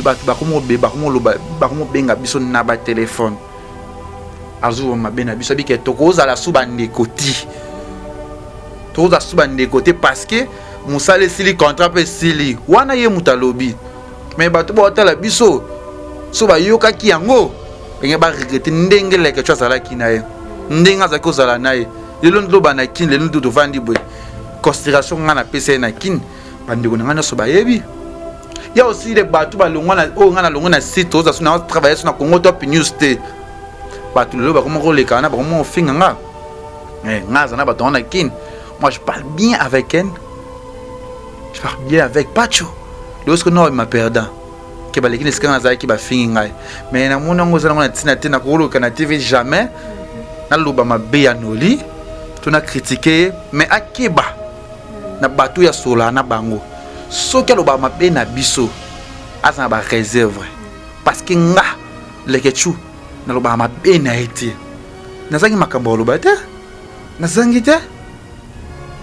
Bato bakomi bakomi biso na ba téléphone. Azuwa mabe na biso abike tokozala su bandeko ti. Tokozala su bandeko te parce que mosala esili, contrat mpe esili. Wana ye moto alobi. Mais bato baotala biso so bayokaki yango ndenge baregretter ndenge Leketchou azalaki na ye, ndenge azalaki kozala na ye. Lelo ndoba na Kini, lelo ndo tovandi boye, considération ngai napesa ye na Kini, bandeko na ngai nyonso bayebi ya aussi le bato balongwa na oyo ngai nalongwa na site oza so na travailler so na Congo Top News te. Bato lelo bakoma koleka wana, bakoma kofinga nga. Ngai aza na bato wana na Kini. Moi, je parle bien avec elle, je parle bien avec Pacho. Lelo soki nao ma perdant ke baleki na esika nazalaki, bafingi ngai, mais namoni yango eza nango na ntina te. Nakoloka na TV jamais naloba mabe ya Noli to na critiquer ye, mais akeba na bato ya sola na bango. Soki alobaka mabe na biso, aza na baréserve, parce que nga Leketchou nalobaka mabe na ye te. Nazangi makambo ya koloba te, nazangi te,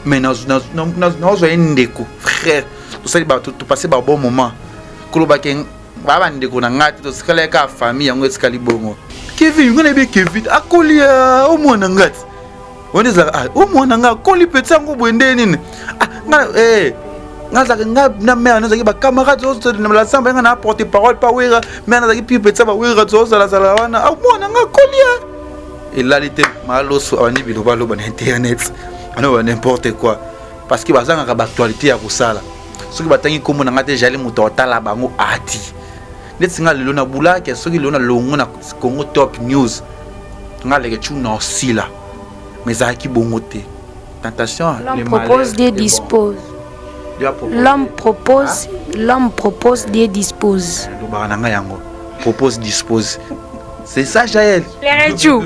mais nazwa ye ndeko, frère. Tosali topase babon moment. Kolobaki baa bandeko na ngai te, tosikali kaka famille. Yango etikali bongo. Kevin, ngai nayebi Kevin akoli omwana ngai ti wana ezalaka omwana ngai akoli petit yango boye nde nini. Ngai azalaka, ngai na mare nazalaki bacamarade na samba. Ngai na porte parole pa Wera, mare nazalaki pire petit ya bawera. Tozalazala wana, omwana ngai akoli elali te. Maloso abandi biloba aloba na internet, anoba n'importe quoi, parce que bazangaka baactualité ya kosala. Soki batangi nkombo na ngai te, jali moto atala bango ati neti nga lelo nabulaki. Soki lelo nalongo na Congo Top News, nga Leketchou na osila, mais ezalaki bongo te. Tentation. L'homme propose, Dieu dispose. L'homme propose, l'homme propose, Dieu dispose. Lobaka na ngai yango, propose, dispose, c'est ça, Jael. Leketchou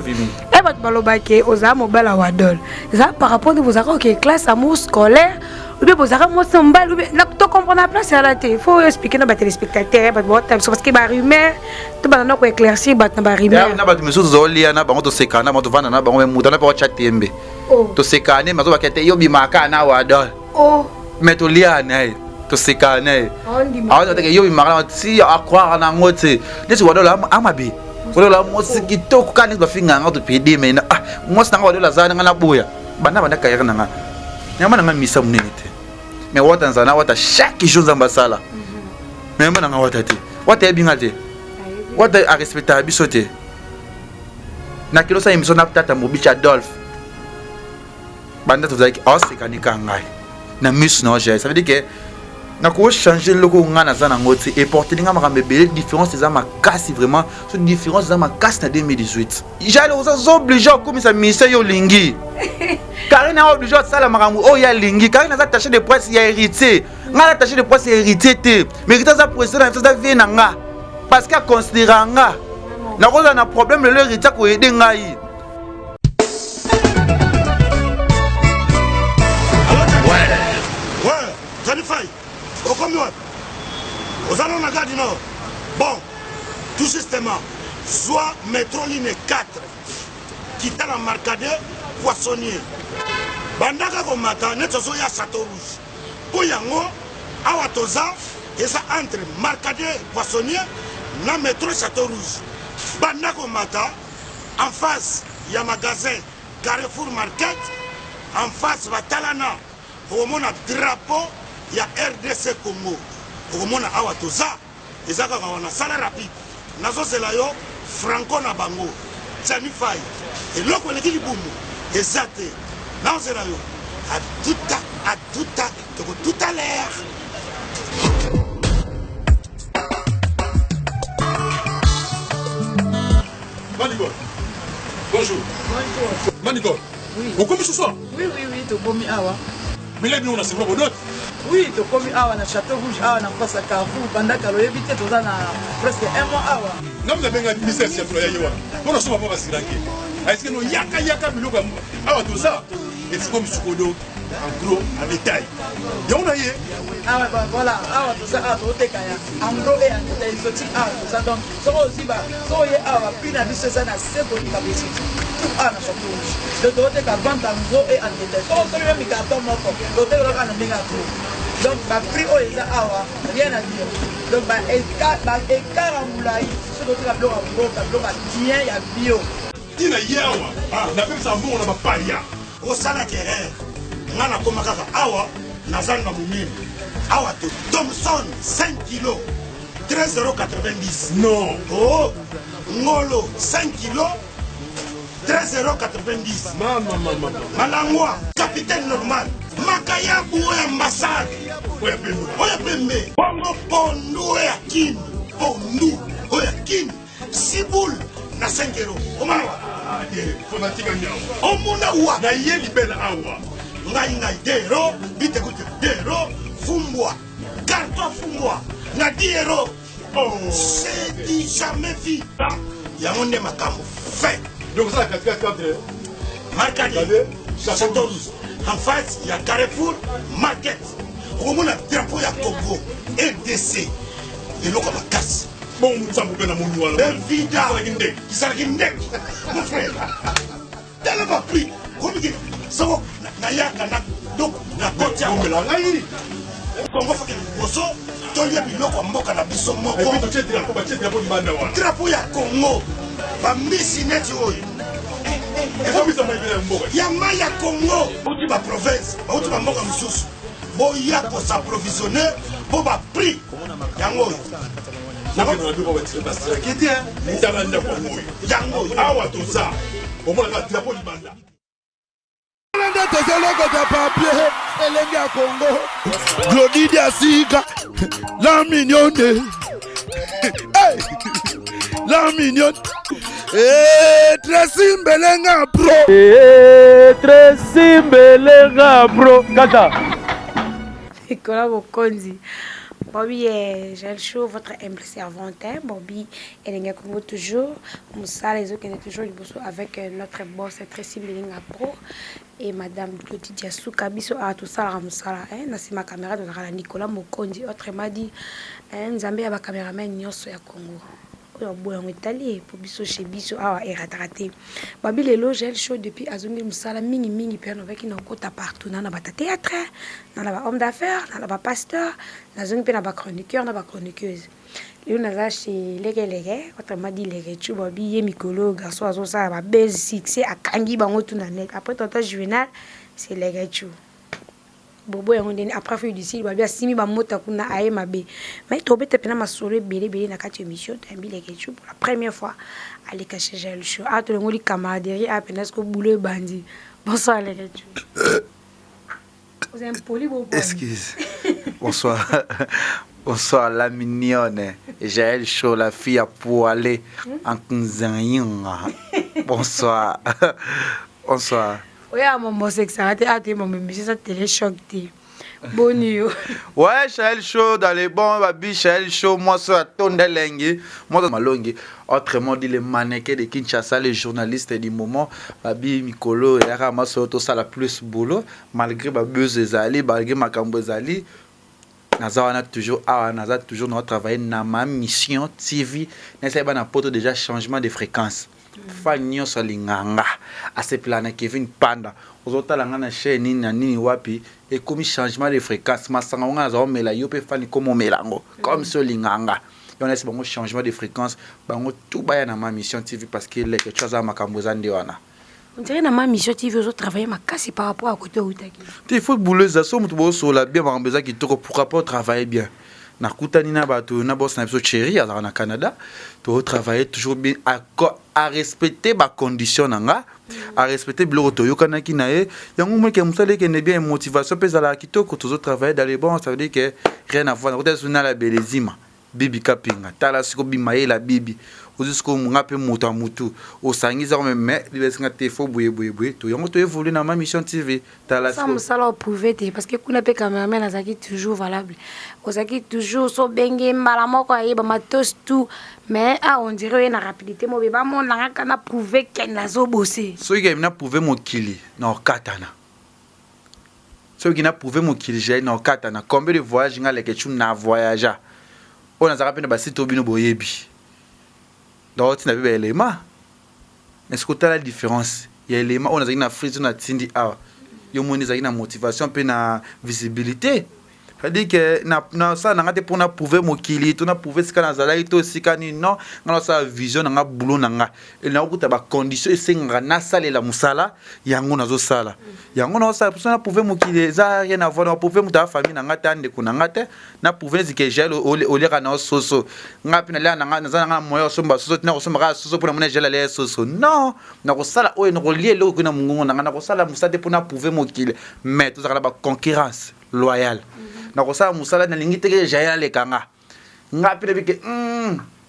e, bato balobaki ozala mobala Wadol, eza par rapport nde bozalaka oke classe, amour scolaire, ou bien bozalaka mwasi na mobali, ou bien tocomprendre na place yala te. Faut expliquer na batéléspectateur, bato baotala biso, parce que barumeur to banda na koéclaircir bato na barumeur. Na bato misusu tozolia na bango, tosekana na bango, tovanda na bango, me moto ana mpe otya tembe. Tosekana ne mazobaka te, yo bimaka na Wadol, mais tolia na ye, tosekana na ye, aoteke yo bimaka na ti acroire nango te. Neti Wadol amabe, Wadol mwasi kitoko kaka neti bafinga yanga topede, mais mwasi nanga Wadol aza nanga naboya banda banda carrière nanga yamba nanga misa monene te. Mais Wata nzala na Wata chaque jour, Nzambe asala, mais yamba nanga Wata te. Wata yebinga te, Wata arespectaka biso te. Nakende osala émission na tata Mobici Adolphe, banda tozalaki aosekanika ngai na miso na ogere. Ça veut dire que nakochanger eloko ngai naza nango te, eporteli ngai makambo ebele. Différence eza makasi, vraiment. So différence eza makasi na 2018. Jale oza obligé okomisa ministère yo olingi. Karine aza obligé osala makambo oyo alingi. Karine aza attaché de presse ya Héritier, ngai aza attaché de presse ya Héritier te, mais Héritier aza président na biso, aza vie na nga, parce que aconsidéra nga. Nakozala na problème lelo, Héritier akoaider ngai. Ouais, Johnny Fay, okomi wapi? Oza nano na Gare du Nord? Bon, tout justement, zwa métro ligne 4, kita na Marcadet Poissonnier, bandaka komata neti ozoya Château Rouge, mpo yango awa toza eza entre Marcadet Poissonnier na métro Château Rouge. Banda komata en face ya magasin Carrefour Market, en face batalana, okomona drapeau ya RDC Congo, okomona awa toza, eza kaka wana. Sala rapide, nazozela yo. Franco na bango Tiani Fai, eloko eleki libumu eza te. Nazozela yo atuta atuta, toko tout à l'heure. Manicole. Bonjour. Bonjour. Manicole. Oui. Okomi ce soir? Oui, tokomi awa. Mais là, on a c'est quoi? Oui, tokomi awa na Château Rouge, awa na face ya Carrefour. Banda kala oyebi te, toza na presque un mois awa. Nga mutu abenga ministère ya ya ye wana mpona soma mpo basiranke aeske no yaka yaka biloko awa toza efikomi sikoyo en gros, en détail, yango na ye. Awa voilà, awa toza, awa toteka ya en gros et en détail exotique. Awa toza, donc soki ozwi ba soki oye awa, prix na biso eza na se koleka exotique tout awa na Château Rouge. Donc toteka vente en gros et en détail. Soki osomi meme carton moko, totekelaka na ndenge ya gros. Donc ba prix oyo eza awa rien à dire. Donc ba écart ba écart ya mulayi soki oteka biloko ya mboka biloko ya bien ya bio. Tina ye awa napekisa mbongo na bapaya. Osalaki erreur nga nakoma kaka awa na zando ya monene awa te Thomson 5 kilo 13,90 Non. Oh ngolo 5 kilo 13,90 Mama mama. Malangwa capitaine normal makayabu oyo ambassade Oya pembe. oyo pembe bongo pondu oyo ya kini pondu oyo ya kini siboule na 5 euro omona wa Ah, eh, fanatique nyawa. omona wa Na ye libela awa. Ngai ngai dero bitekute dero fumbwa carton fumbwa na 10 euro. Oh. C'est du jamais vu. Yango nde makambo fait. Donc ça katikati entre Markadi Kade, Château Rouge en face ya Carrefour Market okomona drapeau ya Congo RDC eloko ya makasi. Bon mutsambo pe na moni wana. Bevida Ezalaki ndeke. Ezalaki ndeke mon frère. Tala ba prix komiki soko nayaka na donc na koti ya Omela ngai. Congo fake liboso tolia biloko ya mboka na biso Et moko. puis totie drapeau, batie drapeau libanda wana. Drapeau ya Congo bambisi neti oyo Ekomisa maibela ya mboka. ya mai ya Congo bauti ba province bauti ba mboka mosusu boya kosapprovisionne mpo ba prix yango oyo Nakende na biloko batie basiraki te. Tala ndako yango oyo. Yango oyo. Awa toza. Omonaka drapeau libanda. Nde tozolokota papier elenge ya Congo. Glody Diasika, la mignonne. Hey! La mignonne. Eh, Tracy Mbelenga pro. Eh, Tracy Mbelenga pro. Kata. Nicolas Mokonzi. Bobby, eh, Jael Show, votre humble servante, hein, Bobby, Elenga Congo toujours, Moussa, les autres, toujours liboso avec notre boss Tracy Mbelenga Pro et Madame Glody Diasuka, biso a tout ça, Moussa, hein, na sima caméra de la Nicolas Mokonzi, autrement dit, hein, Nzambe ya ba caméraman nyonso ya Congo. Oyo boya ngo etali po biso chez biso awa erataka te. Babi lelo Jael Show depuis azongi mosala mingi mingi pe alobaki na okota partout na na bata théâtre, na na ba homme d'affaires, na na ba pasteur, nazongi pe na ba chroniqueur, na ba chroniqueuse. Lelo naza chez Leke Leke, autrement dit Leke Chou, babi ye mikolo garçon azosala ba buzz succès akangi bango tout na net. Après tonton Juvenal, c'est Leke Chou. Bobo yango ndeni après Afrique du Sud babi asimi ba mota kuna aye mabe. Mais tobeta pena masolo ebele ebele na kati émission toyambi Leke Chou pour la première fois aleka chez Jael Show. Ah tolongoli camaraderie ah pena siko boulot ebandi. Bonsoir Leke Chou. Vous êtes impoli bobo. Excuse. Bonsoir. Bonsoir la mignonne Jael Show, la fille à poiler en Nzanyinga. Bonsoir. Bonsoir. Oya mon sexualité a te mon monsieur ça téléchoc te. Boni yo. Ouais, Jael Show dans les bons babi Jael Show moi sur tondelengi, moi malongi, autrement dit les mannequins de Kinshasa, les journalistes du moment, babi mikolo yaka maso to sala plus boulot malgré ba buzz ezali, malgré makambo ezali. Naza wana toujours awa, naza toujours na travailler na ma mission TV. Nasa ba na poto déjà changement de fréquence. Fan nyonso alinganga asepela na Kevin Panda. Ozotala nga na chaîne nini na nini wapi ekomi changement de fréquence. Masanga nga naza omela yo pe fan komo melango comme so linganga. Yo na bango changement de fréquence bango tout baya na ma mission TV parce que leke tu aza makambo za nde wana. On dirait na ma mission TV ozo travailler makasi par rapport à côté outaki. Il faut boulot za so mutu bo sola bien makambo za kitoko pourquoi pas travailler bien. Nakutani na bato na boss na biso Thierry azalaka na Canada, to travailler toujours bien à respecter ba condition na nga, à respecter biloko toyokanaki na ye. Yango moke mosala ekende bien, motivation mpe ezalaka kitoko, tozo travailler dans les bons, ça veut dire que rien à voir. Nakutani so na la Belezima, Bibi Kapinga, tala siko bima ye la Bibi. Ozi siko nga mpe moto ya mutu, osangisa ngo mais Bibi esinga te, faut boye, boye, boye. To yango to évolue na ma mission TV. Tala Sans siko. mosala oprouvé te, parce que kuna pe cameraman azalaki toujours valable. Ozalaki toujours so benge mbala moko ayeba matos tout, mais ah on dirait oye na rapidité mo be ba mona kaka na prouvé ke nazo bosser. Soki ke na prouvé mokili na okatana. Soki na prouvé mokili j'ai na okatana. Combien de voyages nga leke chu na voyagea. On azalaka pe na ba site bino boyebi. Donc tina pe ba élément. Mais ce que t'as la différence, il y a élément on azalaki na frise na tindi awa. Yo moni ezalaki na motivation pe na visibilité. C'est-à-dire que nasala na nga te mpona prouver mokili to na prouver esika nazalaki to esika nini. Non, nga nasala vision na nga, boulot na nga, nakokuta bacondition esengaka nasalela mosala yango, nazosala yango, nazosala mposa na prouver mokili. Eza rien à voir na prouver moto ya famille na nga te, andeko na nga te. Na prouver neti ke Jael oliaka na yo soso, nga mpe nalia na nga, naza na nga na moyen osomba soso te, nakosomba kaka soso mpona mona Jael alia soso. Non, nakosala oyo nakolia eloko koki na mongongo na nga. Nakosala mosala te mpona prouver mokili, mais tozalaka na baconcurrence loyale. Nakosala mosala, nalingi te ke Jael aleka nga. Nga mpe nayebi ke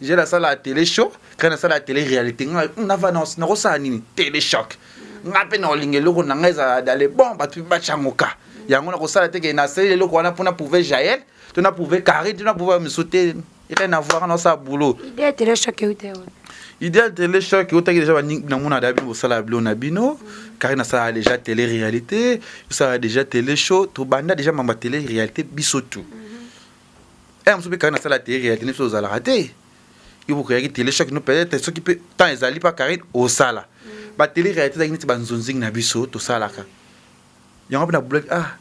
Jael asala télé show, kaka nasala télé réalité. Nga nava nakosala nini? Télé choc. Nga mpe nakolinga eloko na ngai ezala dale bon, bato mpe batyango ka yango. Nakosala te ke nasali eloko wana mpona prouver Jael to na prouver Karine to na prouver misu te, rien à voir. Nasala boulot. Idée télé choc euta wapi? Idée télé choc eutaki déjà namona da bino bosala bilo na bino. Karine asala déjà télé réalité, osala déjà télé show, tobanda déjà mambo ya télé réalité biso tu e mosusu mpe. Karine asala télé réalité, biso ozalaka te. Yo bokoyaki télé choc no, peut-être soki mpe temps ezali mpa Karine osala batélé réalité, ezalaki neti banzonzingi na biso tosalaka yango mpe na bloc. Ah,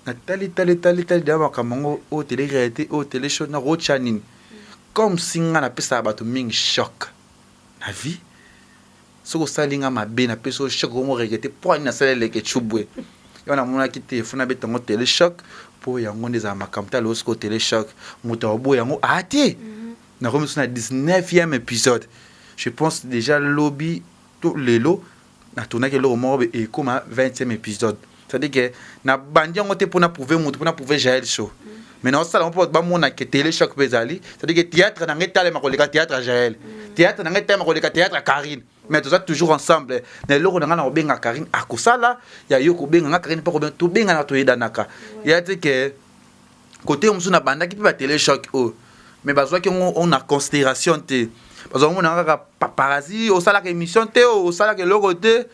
natali tali tali tali deya makambo yango oyo télé réalité, oyo télé show, nakotya nini? Comme si nga napesaka bato mingi choc na vie. Soki osali nga mabe, napesi oyo choc, omo regretter mpo ani nasali eleke cubwe yo. Namonaki te fo nabeta yango télé choc, mpo yango nde ezala makambo. Tala osiko télé choc, moto aoboya yango aa te. Nakomi so na 19e épisode, je pense déjà lobi to lelo natournaki eloko moko ekóma 20e épisode. C'est-à-dire que nabandi yango te mpona prouver moto, mpona prouver Jael Show, mais naosala yango mpo bamona ke télé choc mpe ezali. C'est-à-dire que théâtre na ngai etalema koleka théâtre ya Jael, théâtre na ngai etalema koleka théâtre ya Karine, mais toza toujours ensemble na eloko na ngai. Na kobenga Karine, akosala ya yo, kobenga nga Karine mpe kobenga, tobengana, toyedanaka ya te. Ke côté mosusu nabandaki mpe batélé choc oyo, mais bazwaki yango na considération te. Bazwaki mona kaka paparazzi, osalaka émission te, osalaka eloko te.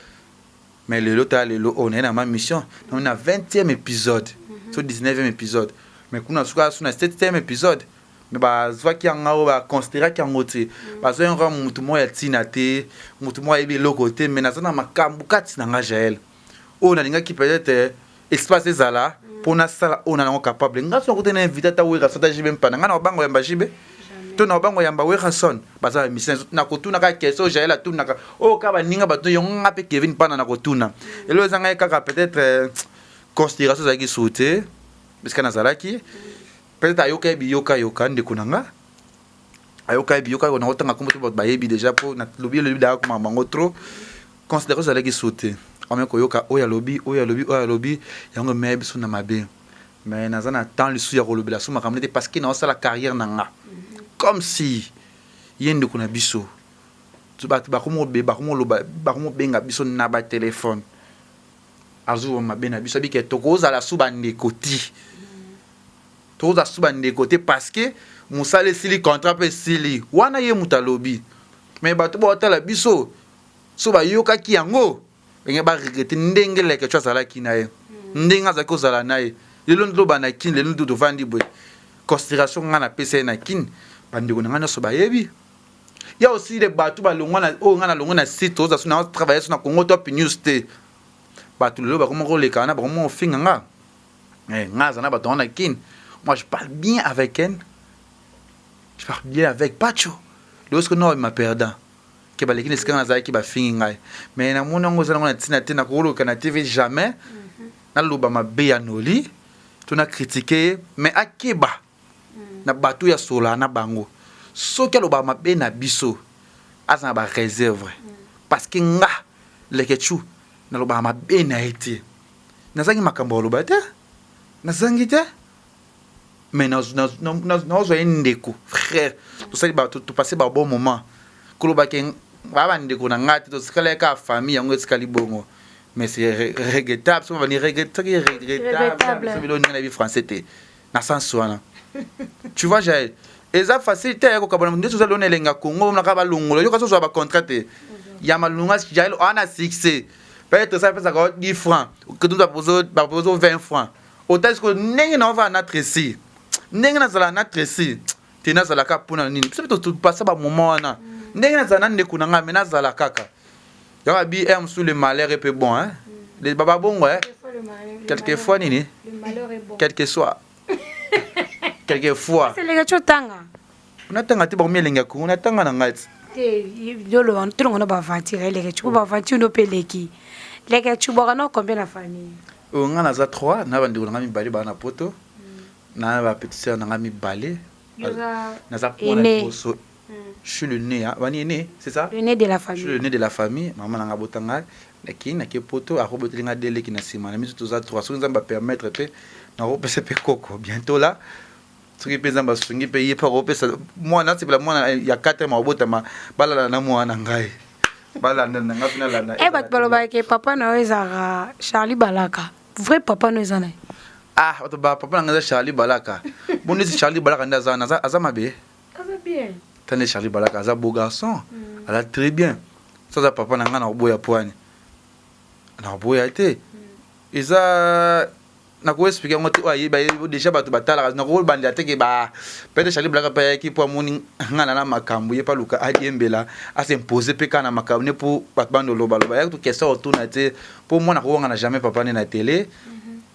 Mais lelo, tala lelo oyo naye na ma mission na 20e épisode so 19e épisode, mais kuna suka so na 7e épisode, mais bazwaki yango oyo baconsidéraki yango te. Bazwa yango mutu moko ya ntina te, mutu moko ayebi eloko te. Mais naza na makambo kati na nga Jael oyo nalingaki peut-être espace ezala mpo nasala oyo na nango capable. Nga so nakuti na invité ata Werason, ata JB Mpana, nga na obango yamba JB to na obango yamba Werason, baza bamission. Nakotuna kaka question Jael atunaka oyo kaka baninga bato yango. Nga mpe Kevin Mpana nakotuna eloko eza ngai kaka. Peut-être considération ezalaki su te bisika nazalaki. Peut-être ayoka ye biyokayoka, ndeko na nga ayoka ye biyokayoka. Nakotanga kombo te, bato bayebi déjà mpo nalobi elobi daka koma bango trop. Considération ezalaki su te, ame koyoka oyo alobi, oyo alobi, oyo alobi yango emeye biso na mabe. Mais naza na temps lisusu ya kolobela so makambo nete, parce que naosala carrière na nga. Comme si ye ndeko na biso, bato bakomoloba, bakomobenga biso na batelefone, azuwa mabe na biso abike tokozala su bandeko ti tokozala su bandeko te, parce que mosala esili, contrat mpe esili. Wana ye moto alobi, mais bato baotala biso so bayokaki yango ndenge baregretter ndenge leke tio azalaki na ye, ndenge azalaki kozala na ye. Lelo nde loba na Kini, lelo nde tovandi boye, considération ngai napesa ye na Kini, bandeko na ngai nyonso bayebi ya aussi le bato balongwa oyo ngai nalongwa na site oza so na travaille so na Congo Top News te. Bato lelo bakoma koleka wana, bakoma kofinga nga. Nga aza na bato wana na Kini. Moi, je parle bien avec elle, je parle bien avec Pacho. Lelo soki no ma perdant ke baleki na esika nazalaki, bafingi ngai, mais namoni yango eza nango na ntina te. Nakokoloka na TV jamais naloba mabe ya Noli to na critique ye, mais akeba na bato ya sola na bango. Soki alobaka mabe na biso, aza na baréserve, parce que nga Lekechu nalobaka mabe na ye te. Nazangi makambo aloba te, nazangi te, mais nazwa ye ndeko, frère, tosali topase babon moment. Kolobaki baa bandeko na ngai te, totikali kaka famille, yango etikali bongo. Mais c'est regrettable soki bani soki regrettable bilo ndenge nayebi français te na sens wana. Tu vois Jael, eza facile te kokabona nde tozali ona elenga Congo omonaka balongola yoka sozwa bacontrat te ya malunga. Jael oa na succès, peut-être ça epesaka 10 francs, baposo 20 francs. Otali sikoyo ndenge na ovaa na Tracy, ndenge nazala na Tracy te, nazalaka mpona nini? Biso mpe topasa bamoment wana ndenge nazala na ndeko na ngai, me nazala kaka yango abi r mosusu. Le malheur est peu bon, hein, le baba bongo, hein, quelquefois nini, quelque soit. Quelquefois. Eleka ti otanga. Natanga te bakomi elengi ya Congo natanga na ngai ti. Te yoloba tolongo na baaventure eleke ti po baaventure no mpe eleki. Leke ti obwaka na combien na famille? Oyo ngai naza 3 na bandeko na ngai mibale baa na poto na ba petite sœur na ngai mibale. Naza mwana liboso. Je suis le nez, hein. Bani aîné, c'est ça? Le nez de la famille. Je suis le nez de la famille. Maman na nga bota ngai. Naki nake poto akoboteli nga deleki na sima na miso toza 3 soki Nzambe a permettre pe nakopesa pe koko bientôt là soki mpe Nzambe asungi mpe ye mpe akopesa mwana asepela mwana ya 4 akobotama balala na mwana na ngai balanda na ngai mpe nalanda. E bato balobaka ke papa na yo ezalaka Charlie Balaka vrai papa no eza na ye? Ah bato ba papa na ngai eza Charlie Balaka bon neti Charlie Balaka nde aza wana aza mabe? Aza bien. Tande Charlie Balaka aza beau garçon aza très bien so aza papa na ngai nakoboya poani nakoboya te eza nako expliquer yango te oyo ayebi ayebi deja bato batalaka nakobandela te ke ba peut-être Charlie Balaka mpe ayaki mpo amoni ngai na na makambo ye mpe aluka adiembela asimpose mpe kaka na makambo ne mpo bato banda olobaloba yaki to question otuna te mpo mwana akowangana jamais papa ne na tele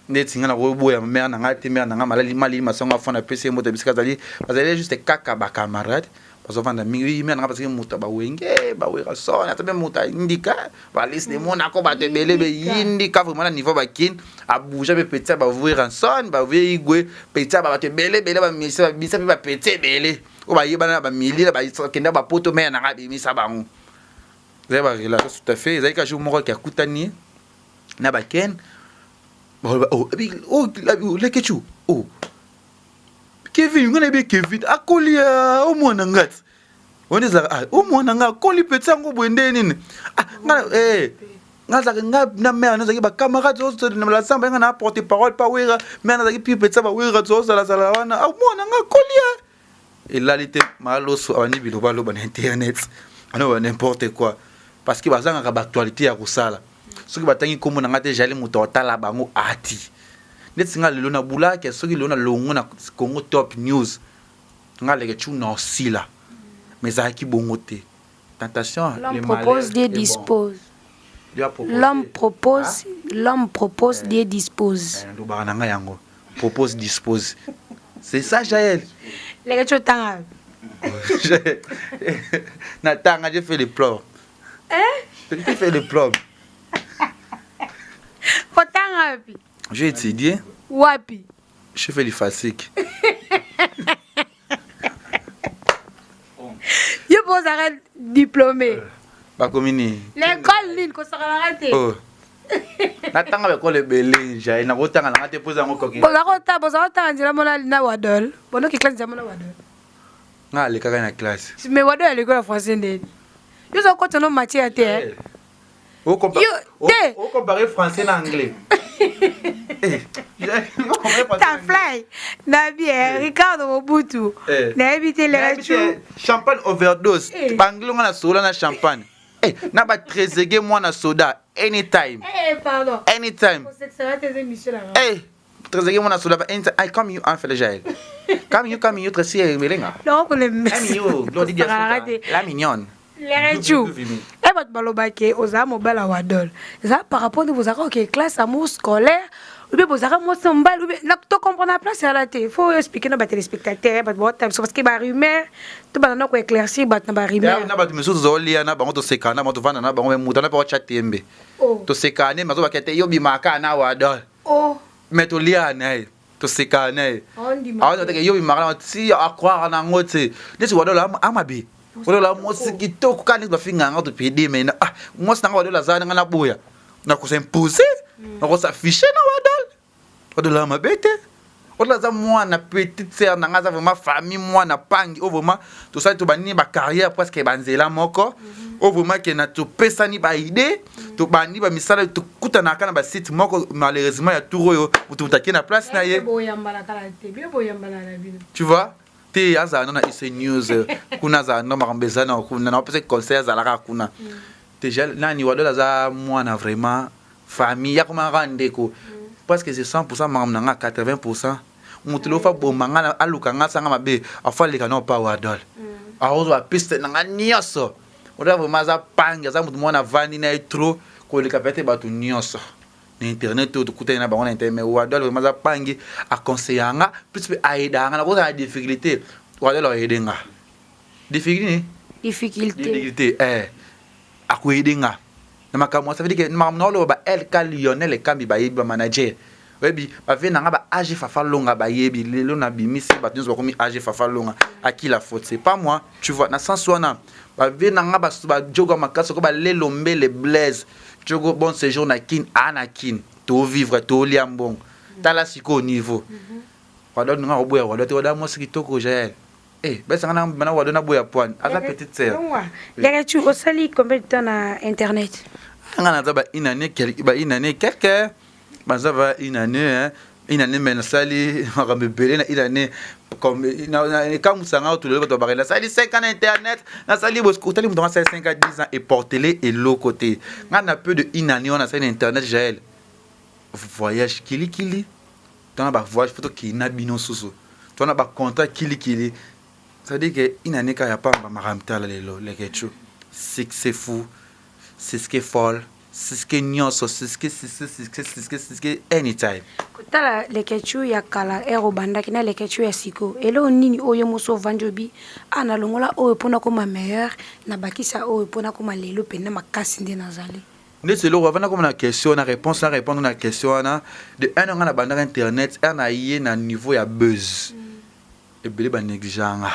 neti ngai nakoboya mare na ngai te mare na ngai malali malili masango afanda apesi ye mbote bisika azali bazali juste kaka bacamarade bazovanda mingi mare na ngai parce que moto ya bawenge bawerason ata mpe moto ayindika balise de monako bato ebele beyindika vraiment na niveau bakin abouja mpe petit ya baweranson bavie igwe petit ya bato ebele ebele bamisa babimisa mpe bapetit ebele oyo bayebana na bamilie bakenda bapoto mare na ngai abimisa bango ezali barelation tout à fait ezali ka jour moko akutani na baken oh, oh, lekechu oh. Kevin nga nayebi Kevin akoli o mwana nga ti wana ezalaka ah, o mwana nga akoli petit yango boye nde nini ah, nga eh, nga azalaka nga na mare nazalaki bacamarade la samba nga na porte parole pa wera mare nazalaki pire petit bawera tozalazala wana ah, mwana nga akoli elali te maloso abandi bilobaloba na internet anoba n'importe quoi parce que bazangaka baactualité ya kosala soki batangi nkombo na ngai te jali moto atala bango ati neti nga lelo na bulaka soki lelo na longo na Congo Top News nga leke tu na osila mais ezalaki bongo te tentation. L'homme propose, Dieu dispose. L'homme propose, l'homme propose, Dieu dispose. Lobaka na ngai yango propose dispose c'est ça Jaël. Leke tu otanga. Natanga, j'ai fait les pleurs. Hein? J'ai fait les pleurs. Otanga wapi? J'ai étudié. Wapi? J'ai fait l'IFASIC. Yo mpo ozalaka diplômé. Bakomi nini? L'école nini kosakanaka te. Oh. natanga baekole ebele jael nakotanga nanga te mpo eza yango koki bozalaka kotanga nzela mona na wadol bonoki classe nzela mona wadol nga alekaka na classe mais wadol aleki na français ndeni yo oza kokota no matière te eh. Ocompare français na anglais. Ta fly na bien Ricardo Mobutu nayebi te lerachu champagne overdose banglais nga na sola na champagne Eh, na ba Trezeguet mwana soda anytime. Eh, pardon. Anytime. Eh, Trezeguet mwana soda anytime. I come you en fait Jaël. Come you come you Tracy Melenga. Non, ko le Come you Glody Diasuka. La mignonne. Lerechu. Eh bato balobaki oza mobali ya wadol eza par rapport nde bozalaka oke classe amour scolaire ou bien bozalaka mwasi na mobali ou bien to comprendre na place yala te faut expliquer na batelespectateur bato baotala biso parce que barumeur to banda na koéclaircir bato na barumeur na bato misusu tozolia na bango tosekana na bango tovanda na bango me moto ana mpe otya tembe tosekana ne mazobaka te yo bimaka na wadol me tolia na ye tosekana na ye aoteke yo bimaka na ti acroire na yango te neti wadol amabe wadol mwasi kitoko kaka neti bafinga yanga topede me ah mwasi nanga wadol aza nanga naboya nakosimpose nakosaffiche na wadol wadol amabe te wadol aza mwana petite sœur nanga aza vraiment famille mwana pangi oyo vraiment tosali tobandi bacarrière presque banzela moko oyo vraiment ke na topesani baide tobandi bamisala tokutanaka na basite moko malheureusement ya tour oyo moto moto ake na place na ye tu vois te azala no na ec news kuna azala no makambo eza na kuna napesa conseil azalaka kuna te nani wadol aza mwana vraiment famille yakomaka ndeko presque c'est 100 makambo na nga 80 moto lofa boma nga aluka nga asanga mabe afa aleka na opa wadol akozwa bapiste na nga nyonso oda vraiment aza pangi aza moto mwana avandi na ye trop koleka peut-être bato nyonso. Na internet oyo tokutani na bango na internet, mais Wadol vraiment aza pangi, aconseilla nga plus mpe aidaka nga. Nakozala na difficulté, Wadol akoaide nga. Difficulté nini? Difficulté. Difficulté, eh. Akoaide nga na makambo. Ça veut dire que makambo naoloba, ba LK Lionel Ekambi bayebi, ba manager oyebi, bave na nga, ba AG Fafa Longa bayebi. Lelo nabimisi bato nyonso bakomi AG Fafa Longa. À qui la faute? C'est pas moi, tu vois. Na sens wana, bave na nga bajogo makasi ko balelo mbele Blaise jogo, bon séjour na Kin, a na Kin tovivre, tolia mbongo. Tala sikoyo niveau Wado nga koboya Wado te. Wado mwasi kitoko, Jael. Eh, besanga na na Wado na boya poine aza petite sœur. Leke tu osali combien de temps na internet? Nga naza ba une année quelque, ba une année quelque, baza ba une année, hein, une année. Mais nasali makambo ebele na une année. Comme ekamwisanga oyo tolelo bato bakende nasali 5 ans na internet, nasali otali moto asali 5 à 10 ans eportele eloko te. Nga na peu de une année wana nasali na internet, Jael, voyage kilikili, tona bavoyage fo tokei na bino susu, tona bacontrat kilikili. C'est-à-dire que une année kaka ya pamba. Makambo tala lelo, Lekechu succès fou, succès folle, succès nyonso, succès, succès, succès, succès, succès anytime. Kotala Lekechu ya kala ere obandaki na Lekechu ya sikoyo, eloko nini oyo moso ovandi obi a nalongola oyo mpona koma meilleur, nabakisa oyo mpona koma lelo mpena makasi nde nazali? Ndeti eloko avanda koma na question na réponse, na répondre na question wana de un, nga na bandaka internet ere na ye na niveau ya buzz, ebele banéglige nga,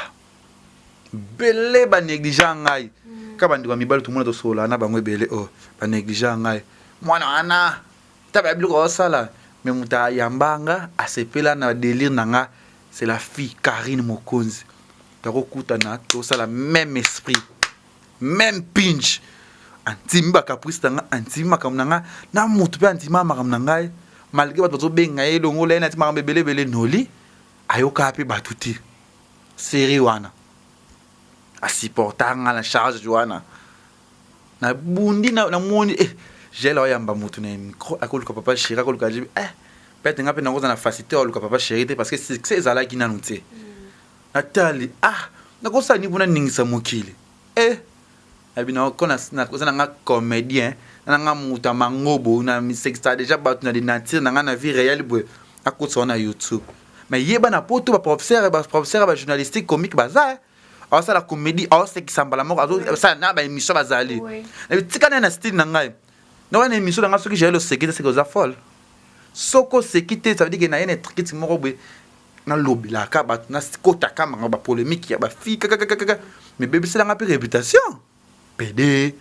ebele banéglige ngai. Ka bandeko ya mibali tomona, tosolola na bango, ebele oyo banéglige ngai, mwana wana ta babiloko osala. Mais moto ayamba nga, asepela na délire na nga, c'est la fille Karine Mokonzi. Takokutana, tosala même esprit, même pinch, andimi bacaprice na nga, andimi makambo na nga na motu mpe andima makambo na ngai, malgré bato bazobenga ye longola ye nati makambo ebele ebele. Noli ayokaka mpe bato te. Série wana asupporta nga na charge wana, nabundi, namoni eh, gele oyamba motu na micro, akoluka papa chéri, akoluka jibi. Eh, peut-être nga mpe nakoza na facilité oluka papa chéri te, parce que succès ezalaki nanu te. Natali, ah, nakosala nini mpona ningisa mokili? Eh, nabi nakoza na nga comédien na nga moto ya mangobo na misekisa déjà bato na de nature na nga na vie réelle boye, akotisa wana na YouTube. Mais yeba na poto baprofesseur ya bajournalistique comique baza, aosala comédie, aosekisa mbala moko, azosala na baémission bazali. Tika naye na style na ngai naoya na émission na ngai. Soki jael oseki te, seki oza folle. Soki oseki te, ça veut dire que naye na étiquette moko boye, nalobelaka bato, nakotaka manga bapolémique ya bafille kakakakaka, mais bebiselanga mpe réputation pede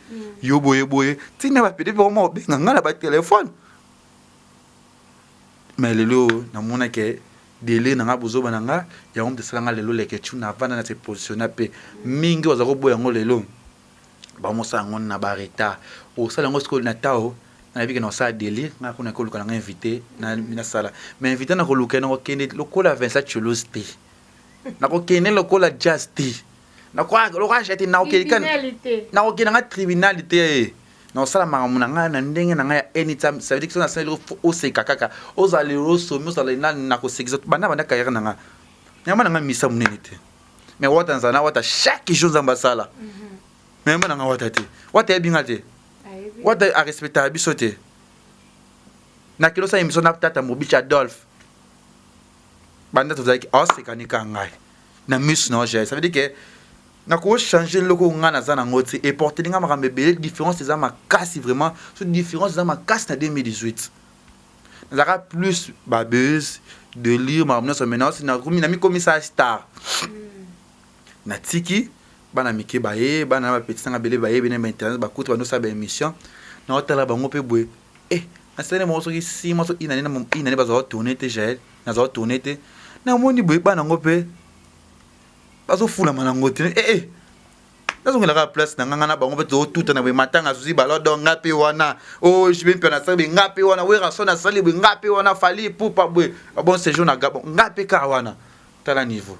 yo boye boye. Ntina bapede mpe oma obenga ngai na batelefone. Mais lelo namonake délire na nga, bozoba na nga, yango moto esalanga lelo Leketu navanda na se positionner mpe mingi. Baza koboya yango lelo, bamosala yango na baretard. Osala yango sikoyo na tao, nayebi ke na osala délire nga kuna koluka na nga invité nasala. Mais invité na koluka, na kokende lokola Vincent Toulouse te, nakokende lokola Jazz te, lokola te, nakokende nga tribunal te. Nakosala makambo na ngai na ndenge na ngai ya anytime. Ça veut dire que so nasala eloko, oseka kaka, ozala lelo osomi, ozala nani, nakosekisa. Banda banda carrière na ngai, yamba na ngai misa monene te, mais Wata nazala na Wata chaque jour. Nzambe asala, mais yamba na ngai Wata te. Wata yebi nga te, Wata arespectaka biso te. Nakende osala émission na tata Mobici Adolphe, banda tozalaki, aosekani ka ngai na miso na ogere. Ça veut dire que nakochange eloko ngai naza nango te, eporteli ngai makambo ebele. Différence eza makasi, vraiment. So différence eza makasi. Na 2018 nazalaka plus babuzz, délire, makambo nyonso. Maintenant namikomisa star, natiki bana mike baye, bana na bapeti nanga ebele bayebi na bainternet, bakuta bandosala baémission, naotala bango mpe boye. Eh, nasali bango soki 6 mois, so inane inane, bazala tourne te, Jael nazala tourne te. Namoni boye bana yango mpe bazofulama nango te. Eh, eh, nazongelaka place na nga na bango mpe totuta na boye. Matanga azuzi balodo, nga mpe wana o jibe mpe nasali boye, nga mpe wana Werason nasali boye, nga mpe wana Fally Ipupa boye, bon séjour na Gabon, nga mpe kaka wana. Tala niveau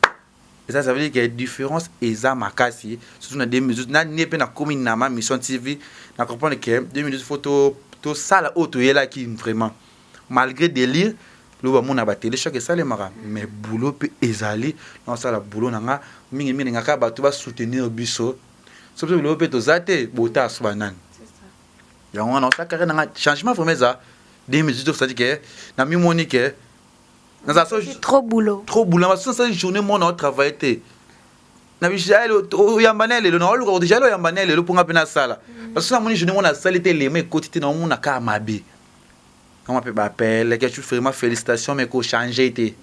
eza. Ça veut dire que différence eza makasi, surtout na 2012 na nie mpe nakomi na ma mission TV. Na comprendre que 2012 faut tosala oyo toyelaki vraiment, malgré délire lo bamona batele choc esalemaka, mais boulot mpe ezali. Naosala boulot na nga mingimingi, ngaka bato basoutenir biso. So biso biloko mpe toza te, bota aso banani yango wana osala carrière na nga. Changement vraiment eza. 2018, c'est-à-dire que namimoni ke nazala so trop boulot. Trop boulot. Basusu nasali journée moko na otravaille te. Na bijael oyamba na lelo, naoluka kote jael oyamba na lelo mponga mpe nasala. Basusu namoni journée moko nasali te, elema ekoti te, naomona kaka mabe. Kama mpe baappel Leketchou, vraiment félicitation, mais kochange te.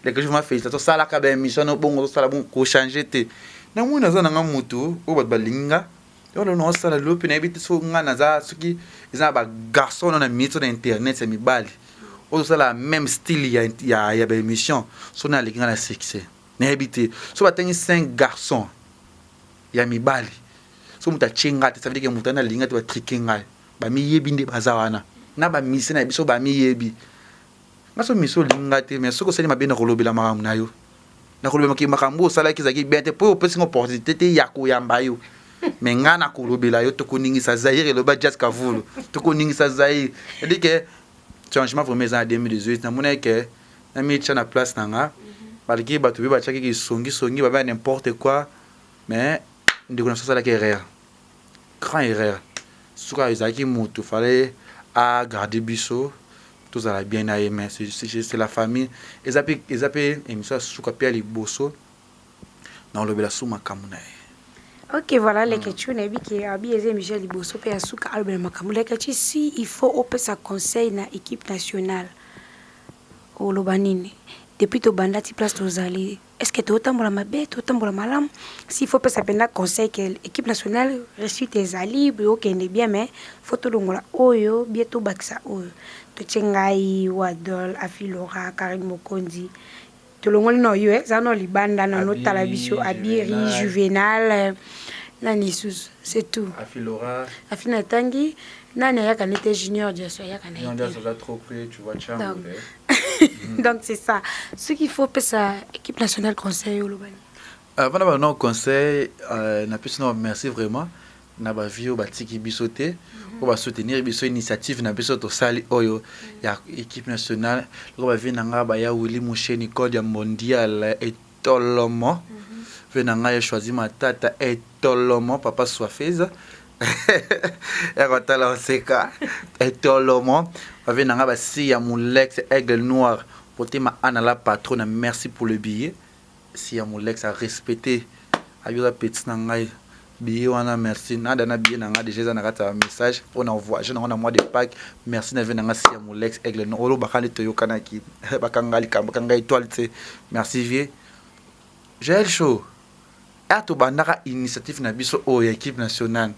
Leketchou, vraiment félicitation, osalaka baémission no bongo, osala bongo, kochange te. Namoni naza nanga motu oyo bato balingi nga oyo lelo naosala lelo mpe nayebi te soki nga naza, soki eza na bagarçon no na minute na internet ya mibali oyo tosala même style ya baémission, so naleki nga na succès, nayebi te. So batangi 5 garçons ya mibali, so moto atie nga te, ça veut dire que moto wana alingi nga te, batrike ngai. Bamiyebi nde baza wana na bamise na biso, bamiyebi. Nga so mise olingi nga te, mais soki osali mabe, na kolobela makambo na yo, na kolobela makambo osalaki ezalaki bien te, mpo opesi nga opportunité te ya koyamba yo, mais nga na kolobela yo. Tokoningisa Zaire, eloba Jas Kavulu, tokoningisa Zaire. C'est-à-dire que changement vraiment eza na 2018. Namonaki ke namitia na place na nga, baliki bato mpe batiaki kisongisongi, babaya n'importe quoi, mais ndeko na biso asalaki erreur, grand erreur. Soki ezalaki motu, fallait agarde biso tozala bien na ye, mais c'est la famille. Eza mpe émission ya suka mpe ya liboso na olobela su makambo na ye. Ok, voilà, Leketchou, nayebi ke abi eza émission ya liboso mpe ya suka alobela makambo. Leketchou, si il faut opesa conseil na équipe nationale, oloba nini? Depuis tobanda ti place tozali, est ce que totambola mabe, totambola malamu? Si faut opesa mpenza conseil ke équipe nationale, réussite ezali boye, okende bien, mais faut tolongola oyo bien, tobakisa oyo, totie ngai, Wadol, Afilora, Karine Mokonzi, tolongoli na oyo eza na libanda na notala biso, Abiri, Juvenal, nani lisusu? C'est tout. Afilora. Afina etangi nani ayaka nete Junior Diaso ayaka na ye te. Donc c'est ça ce qu'il faut pesa équipe nationale conseil, olobani. Avant na conseil, napesi na merci vraiment na bavie oyo batiki biso te, oyo basoutenir biso initiative na biso tosali oyo ya équipe nationale. Loko bavie na nga baya Willi Musheni, code ya mondial etolomo, ve na ngai choisi Matata etolomo, papa Swafeza ya kotala oseka etolomo, bavie na nga basi ya Molex Aigle Noir potema ana la patronne, merci pour le billet. Si ya Molex a respecté abi oza petit na ngai, billet wana merci. Nada na billet na nga déjà eza na kati ya message mpona voyage nango na mois de Pâques. Merci na vie na nga si ya Molex Aigle Noir, olobaka nde toyokanaki, bakanga likambo, bakanga étoile te. Merci vie Jael Show. A tobandaka initiative na biso oyo ya équipe nationale,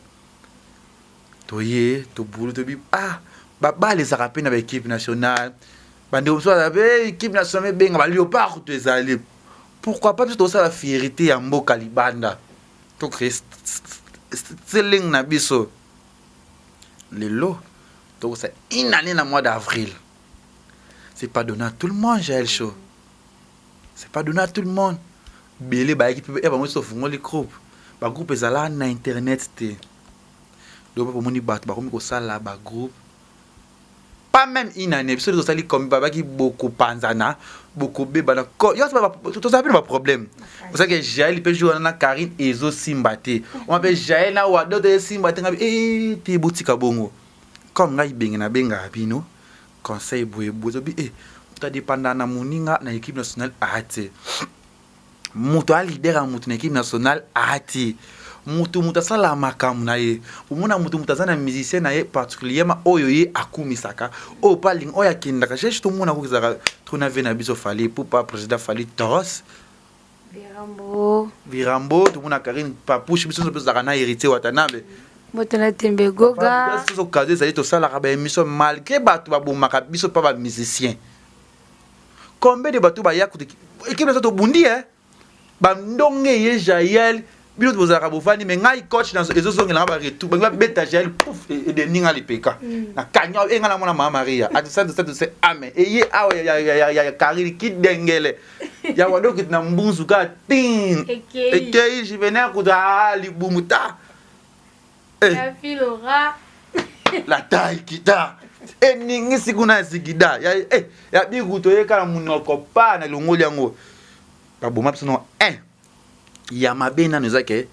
toye tobulu, tobi ah babale ezalaka mpe na baéquipe nationale. Bandeko mosusu bazala mpe équipe nationale ebenga baléopard to ezali, pourquoi pas biso tosala fierté ya mboka libanda, tocrée steling na biso. Lelo tokosala une année na mois d'avril. C'est pas donné à tout le monde, Jael Show, c'est pas donné à tout le monde. Bele bayaki mpe ya bango, tofungoli groupe. Bagroupe ezalaka na internet te. Donc bomoni bato bakomi kosala bagroupe, pas même une année, biso tosali comme babaki bokopanzana, bokobebana, tozala mpe na baproblème. Osaki Jael mpe jour wana na Karine ezosimba te, oma mpe Jael na Wado te esimba te. Ngabi e te, botika bongo. Comme ngai benge nabengaka bino conseil boye boye, tobi e moto adépenda na moninga na équipe nationale aa te, moto aleader ya moto na équipe nationale aa te, moto asalaka makambo na ye. Omona moto aza na musicien na ye particulièrement oyo ye akumisaka, oyo mpe alingi, oyo akendaka cherche. Tomona koki ezalaka trop na vie na biso Fally Ipupa, président Fally Toros. Virambo. Virambo, tomona Karine Papouche, biso nyonso mpe tozalaka na Héritier Watanabe. Moto na tembe goga. Occasion ezali, tosalaka baémission malgré bato babomaka biso mpa bamusicien. Combien de bato baya kutu équipe na tobundi e bandonge ye Jael, bino bozalaka bofandi, mais ngai coach ezozongelanga baretour, bangi babeta Jael, pouf, edeninga lipeka nakangi e ngai namona mama Maria atisatosatose ame eye awa ya Karine kidengele ya wadokiti na mbunzu kaka tin ekei Juvenal kuta libumu ta. La taille kita eningisi kuna ya zigida ya biku, toyeka na monoko pa na longoli yango, baboma biso no 1 ya mabe. Nano eza ke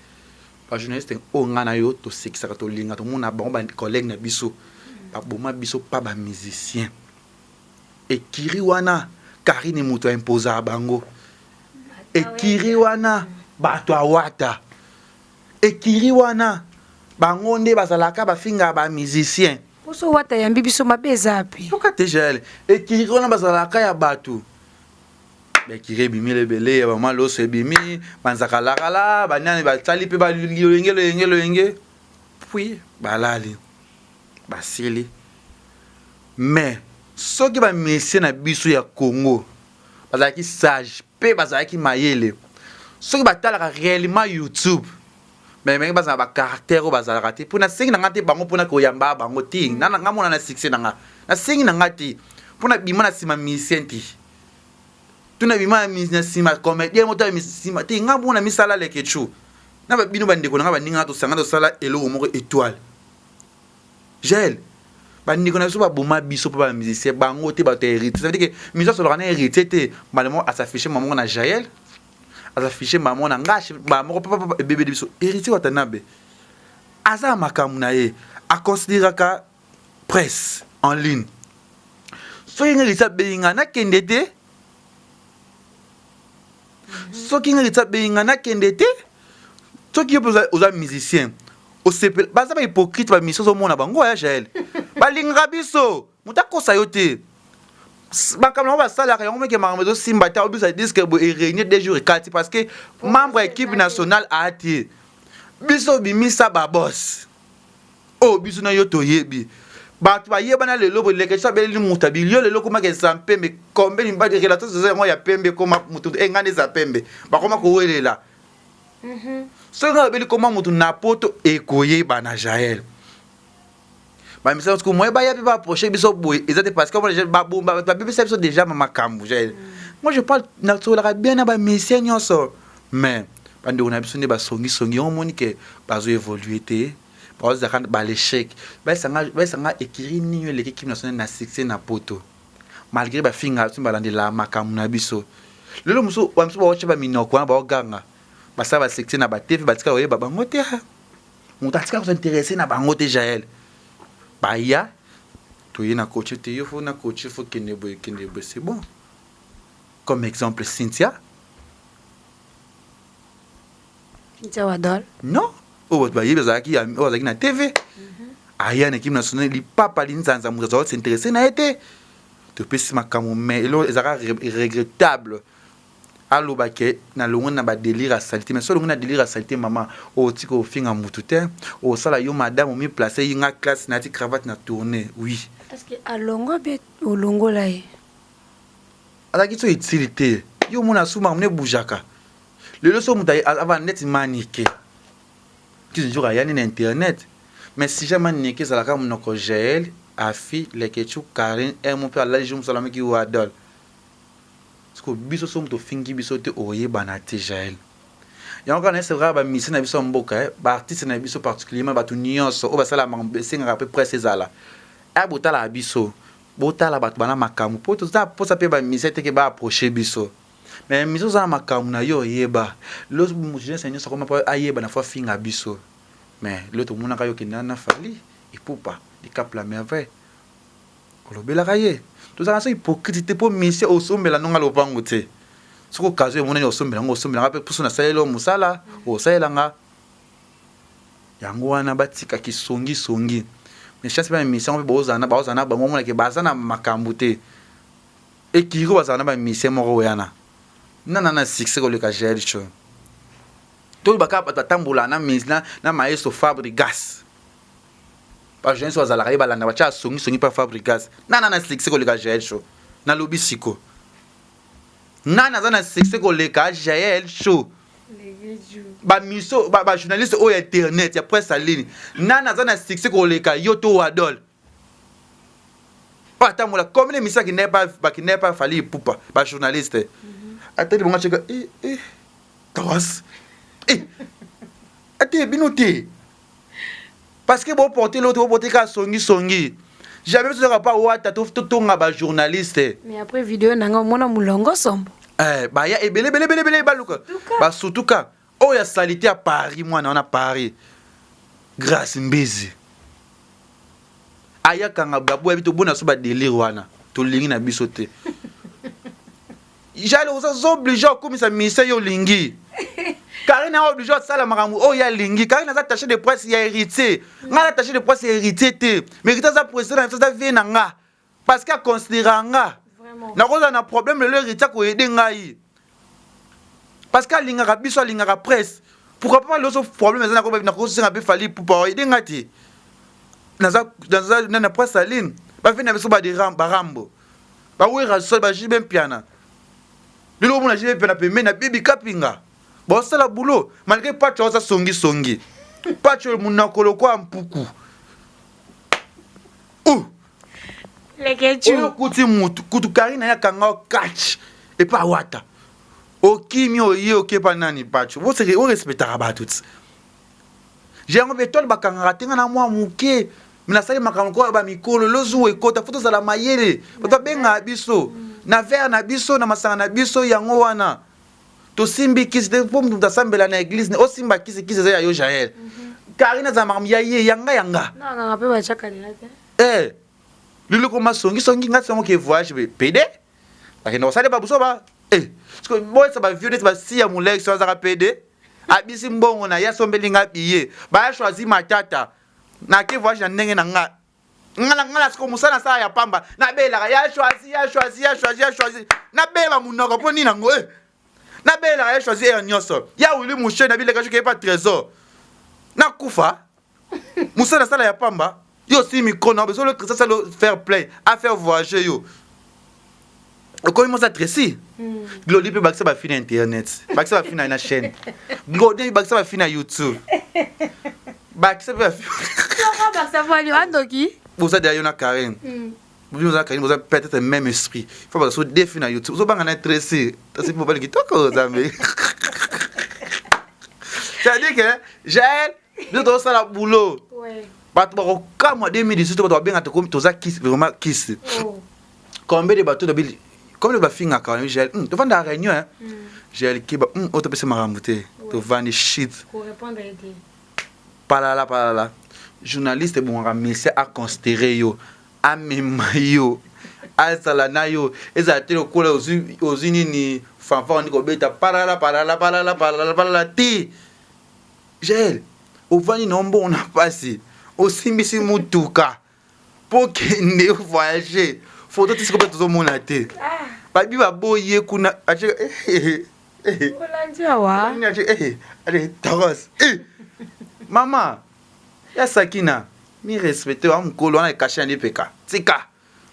bajournaliste oyo ngai na yo tosekisaka, tolinga tomona bango, bacollègue na biso, baboma biso pa bamusicien. Ekiri wana Carine moto a imposaka bango. Ekiri wana bato awata. Ekiri wana bango nde bazalaka bafingaka ba musicien. Poso wata yambi biso mabe eza wapi? Yoka te Jael. Ekiri wana bazalaka ya bato. Ekiri ebimi ebele ya mama loso ebimi banzakalakala banani basali mpe balolenge loyenge loyenge puis balali basili mais soki ba musicien na biso ya Congo bazalaki sage mpe bazalaki mayele soki batalaka réellement YouTube mais ndenge bazala ba caractère oyo bazalaka te mpo nasengi na nga te bango mpona koyamba bango te nga nga mona na succès na nga nasengi na nga te mpo na bima na nsima musicien te to na bima na nsima comédien moto ya nsima te nga mona misala leketchou na babino bandeko na nga baninga nga tosanga tosala eloko moko étoile Jael bandeko na biso baboma biso mpo ba musicien bango te bato ya héritier ça veut dire que musicien asolaka na héritier te mbala moko asafishe mama moko na Jael asafishe mbala moko na nga mbala moko papapapa ebebeli biso héritier Watanabe aza na makambo na ye aconsideraka presse en ligne soki nga héritier abengi nga nakende te soki nga héritier abengi nga nakende te soki yo mpe oza musicien osepela baza ba hypocrite ba mission ozomona bango ya Jael balingaka biso moto akosa yo te makambo yango basalaka yango meke makambo ezosimba te obisa disque boye eréunir 2 jours ekati parce que membre ya équipe nationale aa te biso obimisa babos oyo biso na yo toyebi bato bayebana lelo boye lekesa abeleli moto abilio lelo komaka eza mpembe kombe mibali relation eza yango ya pembe koma moto engani eza pembe bakoma kowelela Soki nga lobeli koma mutu na poto ekoyebana Jael. Ba misala siko moyen baya pe ba approcher biso boye eza te parce que ba ba bebisa biso déjà ma makambo Jael. Moi je parle na solaka bien na ba musiciens nyonso mais bandeko na biso nde basongi songi yango omoni ke bazo évoluer te bazalaka ba l'échec bayesanga bayesanga écurie nini eleki équipe nationale na succès na poto malgré bafinga biso balandela makambo na biso lelo mosusu ba mosusu baotya baminoko wana baoganga basala basuccès na batv batika koyeba bango te moto atika kosinteresse na bango te Jael baya toye na coach te yo fo na coach fo kende boye kende boye c'est bon comme exemple Cynthia Cynthia Wadol non oyo bato bayebi azalaki oyo azalaki na tv aya na équipe nationale lipapa linzanza moto azalaki s'interesse na ye te topesi makambo mais eloko ezalaka regrettable aloba ke nalongwe na badélire ya saleté mais so olongwe na délire ya saleté mama otika ofinga mutu te osala yo madame omiplace ye nga classe nati cravate na tourne oui est-ce que alongwa be olongola ye azalaki so etili te yo omona su makambo nebujaka lelo so moto ava neti manike toujours ayani na internet mais si jamais manike ezalaka monoko Jael afi lekechu Karine emo mpe alali jour mosusu alamaki wadol parce biso so moto ofingi biso te oyebana te Jael yango kaka nayese kaka bamusicien na biso ya mboka baartiste na biso particulièrement bato nyonso oyo basala makambo esengaka mpe presse ezala aya botalaka biso botala bato bana makambo mpo toza mposa mpe bamusicien teke baapproche biso mais musicien oza na makambo na yo oyeba lelo jeunesse nyonso akoma mpo ayeba na fo afinga biso mais lelo tomonaka yo okenda na Fally Ipupa Dicap la Merveille olobelaka ye tozalaka so hypocrite te mpo musicien osombela nonga lopango te soki occasion emonani osombela ngo osombelanga mpe mposo nasaleli yo mosala osalelanga yango wana batika kisongisongi mais chance mpe bamusicien mpe bozala baozala na bango omonake baza na makambo te ekiri bazala na bamusicien moko oyana nana na succès koleka Jael Show toyebaka bato batambola na na maestro Fabregas bajeunesse bazalaka ye balanda batya songisongi mpe Fabregas nana na succès koleka Jael Show nalobi siko nani aza na succès koleka Jael Show bamiso bajournaliste oyo ya internet ya presse en ligne nani aza na succès koleka yo to wadol oyo atambola combien d'émission bakendaki pa Fally Ipupa bajournaliste atali bongo atyeka tawas ate bino te parce que boporte l'autre boporte kaka songisongi jamais tozaka pa wata totonga bajournaliste mais après vidéo nanga omona molongo sombo eh, baya ebele ebele ebele ebele baluka basutuka oyo ya saleté ya Paris mwana wana Paris Grâce Mbezi ayakanga baboya bi tobona so badélire wana. Tolingi na biso te. Jale oza obligé okumisa ministère yo olingi. Karine a obligé asala makambo oyo ye alingi. Karine aza attaché de presse ya héritier. Nga aza attaché de presse ya héritier te. Mais héritier aza président na biso aza vie na nga. Parce que a considérera nga. Nakozala na problème lelo héritier ako aider ngai. Parce que alingaka biso alingaka presse. Pourquoi pas lelo so problème eza nakosenga mpe Fally Ipupa aider nga te. Naza naza na presse aline. Ba vie na biso ba barambo. Ba wera sol ba JB Mpiana. Lelo omona JB Mpiana pembeni na Bibi Kapinga. Bosala boulot malgré Pacho aza songi songi. Pacho munoko lokola mpuku. Oh! Leketchou. Oyo kuti mutu kutu Karine ya kanga catch epa awata. Okimi oye okepa nani Pacho. Bo respectaka bato ti. Jango mpe étoile bakangaka te nga na mwa moke. Mais nasali makambo lokola ba mikolo lozuwa ekota fo tozala mayele. Bato babengaka biso na verre na biso na masanga na biso yango wana. Tosimbi kisi te mpo moto asambela na église osimba kisi kisi eza ya yo Jael. Karine azala makambo ya ye yanga yanga. Nanganga mpe batiaka lela te. Eh lelo koma songi songi nga sango ke voyage be pede. Akende kosala ba busoba. Eh siko boyesa ba vieux neti ba siya mulex azaka pede. Abisi mbongo na ye asombeli nga billet. Ba choisi matata. Na ke voyage na ndenge na nga. Nga na nga na siko mosala nasala ya pamba. Nabelaka ya choisi ya choisi ya choisi ya choisi. Nabela monoko mpo nini yango eh. Nabelaka ya choisi heure nyonso. Ya Willy Mouche na bileka soki epa trésor. Nakufa. Mosala nasala ya pamba. Yo si micro na besoin l'autre ça ça le fair play, à faire voyager yo. Okomi mosa Tracy. Glody pe bakisa ba fina internet. Bakisa ba fina na chaîne. Glody bakisa ba fina YouTube. Bakisa pe ba fina. Bakisa ba fina andoki. Boza derrière na Karen. Bino za Karen boza peut-être même esprit. Faut ba so défi na YouTube. Ozo banga na Tracy. Tracy mobali kitoko Nzambe. C'est-à-dire que Jaël biso tozosala boulot. Bato bakokamwa 2018 bato babenga tokomi toza kisi vraiment kisi. Combien de bato tobi combien de bafingaka wana Jaël tovanda réunion hein. Jaël kiba oyo topesa makambo te. Tovandi shit. Palala palala. Journaliste ebongaka monsieur a considérer yo amema yo azala na yo ezala te lokola ozwi nini fanfare ndi kobeta palala palala palala palala palala te. Jael ovandi na mbongo na pasi osimbisi mutuka po kende voyager photo ti sikoyo tozomona te babi baboyi ye kuna olandi awa toros mama ya sakina mi respecte wa mokolo wana ekashe ya lipeka tika